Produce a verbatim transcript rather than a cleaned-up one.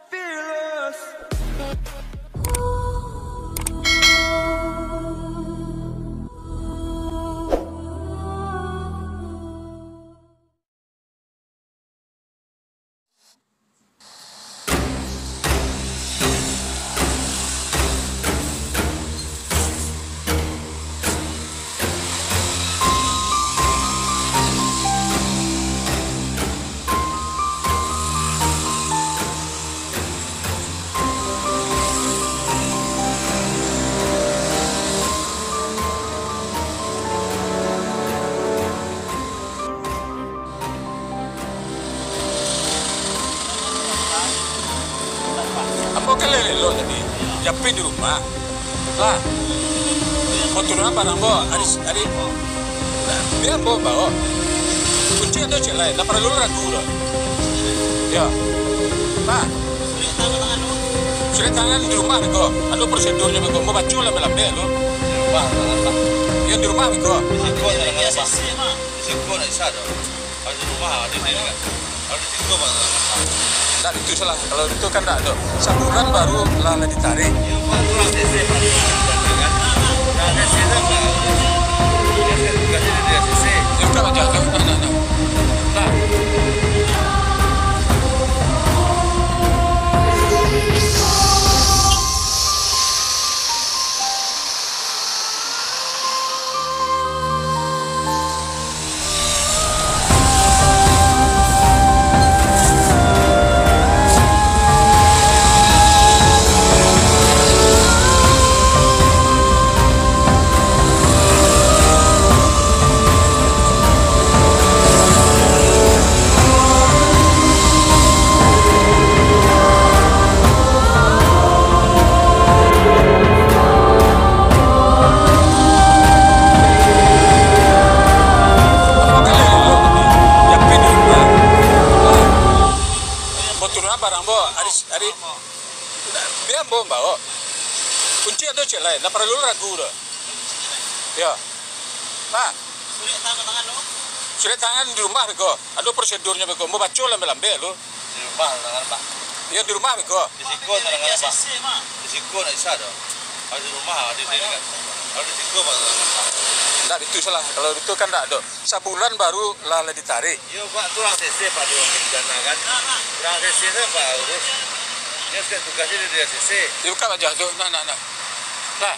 Ambo kan elok tadi, Japin di rumah. Lah, motor ambo, adi, adi, bia ambo bao. Kunci ado ciek lai, ndak paralu ragu doh. Yo. Lah. Surat tangan di rumah beko. Ado prosedurnyo beko. Ambo baco lambe-lambe tu. Di rumah, tangan, Pak. Yo, di rumah beko. Di siko, tangan, Pak. Di siko ndak bisa doh. Kalau di rumah, di sini kan. Kalau di situ, Pak, tangan, Pak. Ndak, itu salah. Kalau itu kan ndak ado. Sabulan baru lah, lah ditarik. Yo, Pak, kurang sese, Pak. Tangan, kan? Kurang sese, Pak. Dia kan tugas ini dia sese. Yo, buka aja, buka. Nah, nah, nah. Nah. Motor ambo, adi, adi, bia ambo bao. Kunci ado ciek lai, ndak paralu ragu doh. Yo. Pak. Surat tangan di rumah beko. Ado prosedurnyo beko. Ambo baco lambe-lambe lu. Di rumah, tangan, Pak. Yo, di rumah beko. Di siko, tangan, Pak. Di siko ndak bisa doh. Kalau di rumah, di sini kan. Kalau di siko, Pak, tangan, Pak. Ndak, itu salah. Kalau itu kan ndak ado. Sabulan baru lah, lah ditarik. Yo, Pak, tu urang sese, Pak, di urang bencana kan. Urang sese tu, Pak, urus. Dia sudah tugasnya di daerah sese. Yo, buka aja tu. Nah, nah, nah. Nah.